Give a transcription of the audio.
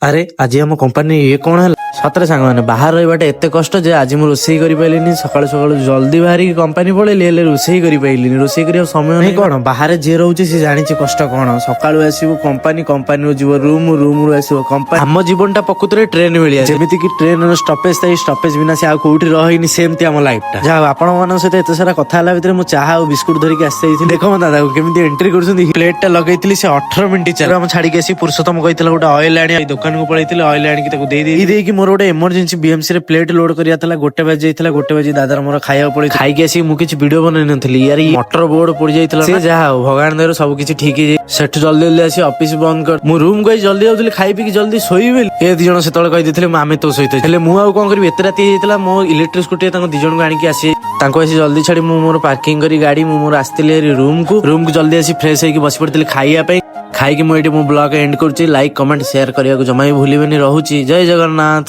ଆରେ, ଆଜି ଆମ କମ୍ପାନୀ ଇଏ କଣ ହେଲା? ସତରେ ସାଙ୍ଗମାନେ, ବାହାରେ ରହିବାଟା ଏତେ କଷ୍ଟ ଯେ ଆଜି ମୁଁ ରୋଷେଇ କରିପାରିଲିନି। ସକାଳୁ ସକାଳୁ ଜଲ୍ଦି ବାହାରିକି କମ୍ପାନୀ ପଳେଇଲି, ହେଲେ ରୋଷେଇ କରିପାରିଲିନି। ରୋଷେଇ କରିବାକୁ ସମୟ ନାହିଁ। କଣ, ବାହାରେ ଯିଏ ରହୁଛି ସେ ଜାଣିଛି କଷ୍ଟ କଣ। ସକାଳୁ ଆସିବୁ କମ୍ପାନୀ, କମ୍ପାନୀରୁ ଯିବ ରୁମ, ରୁମରୁ ଆସିବ କମ୍ପାନୀ। ଆମ ଜୀବନଟା ପ୍ରକୃତରେ ଟ୍ରେନ ଭଳିଆ। ଯେମିତି କି ଟ୍ରେନର ଷ୍ଟପେଜ ଥାଇ, ଷ୍ଟପେଜ ବିନା ସେ ଆଉ କୋଉଠି ରହେନି, ସେମିତି ଆମ ଲାଇଫଟା। ଯାହା ହଉ, ଆପଣମାନଙ୍କ ସହିତ ଏତେ ସାରା କଥା ହେଲା ଭିତରେ ମୁଁ ଚାହା ଆଉ ବିସ୍କୁଟ ଧରିକି ଆସି ଯାଇଥିଲି। ଦେଖ ମୋ ଦାଦାକୁ କେମିତି ଏଣ୍ଟ୍ରି କରୁଛନ୍ତି। ପ୍ଲେଟ ଟା ଲଗେଇଥିଲି, ସେ 18 ମିନିଟ ଚାଲେ। ଆମ ଛାଡିକି ଆସି ପୁରୁଷୋତ୍ତମ କହିଥିଲା ଗୋଟେ ଅଏଲ ଆଣି, ଦୋକାନକୁ ପଳେଇଥିଲି, ଅଏଲ ଆଣିକି ତାକୁ ଦେଇ ଦେଇ ଦେଇକି ମୋର ଗୋଟେ ଏମର୍ଜେନ୍ସି ବିଏମସି ରେ ପ୍ଲେଟ ଲୋଡ କରିବା ଥିଲା। 1 ବାଜି ଯାଇଥିଲା। 1 ବାଜି ଦାଦାର ମୋର ଖାଇବାକୁ ପଳେଇ ଖାଇକି ଆସିକି ମୁଁ କିଛି ଭିଡିଓ ବନେଇ ନଥିଲି। ୟାର ମଟର ବୋର୍ଡ ପୋଡି ଯାଇଥିଲା। ସେ ଯାହା ହଉ, ଭଗବାନ ଦୟାରୁ ସବୁ କିଛି ଠିକ ହେଇଯାଇ ସେଠୁ ଜଲ୍ଦି ଜଲ୍ଦି ଆସି ଅଫିସ ବନ୍ଦ କର ମୁଁ ରୁମ ଗଇ ଜଲ୍ଦି ଯାଉଥିଲି, ଖାଇ ପିଇକି ଜଲ୍ଦି ଶୋଇବି ବୋଲି। ଏ ଦି ଜଣ ସେତେବେଳେ କହିଦେଇଥିଲେ ମୁଁ ଆମେ ତୋ ସହିତ। ହେଲେ ମୁଁ ଆଉ କଣ କରିବି? ଏତେ ରାତି ହେଇଯାଇଥିଲା। ମୋ ଇଲେକ୍ଟ୍ରିକ ସ୍କୁଟିରେ ତାଙ୍କୁ ଦି ଜଣଙ୍କୁ ଆଣିକି ଆସି ତାଙ୍କୁ ଆସି ଜଲ୍ଦି ଛାଡି ମୁଁ ମୋର ପାର୍କିଂ କରି ଗାଡି ମୁଁ ମୋର ଆସିଥିଲି ରୁମକୁ। ରୁମକୁ ଜଲ୍ଦି ଆସି ଫ୍ରେଶ ହେଇକି ବସି ପଡିଥିଲି ଖାଇବା ପାଇଁ। ଖାଇକି ମୁଁ ଏଇଠି ମୋ ବ୍ଲଗ ଏଣ୍ଡ କରୁଛି। ଲାଇକ୍, କମେଣ୍ଟ, ସେୟାର କରିବାକୁ ଜମା ବି ଭୁଲିବେନି। ରହୁଛି, ଜୟ ଜଗନ୍ନାଥ।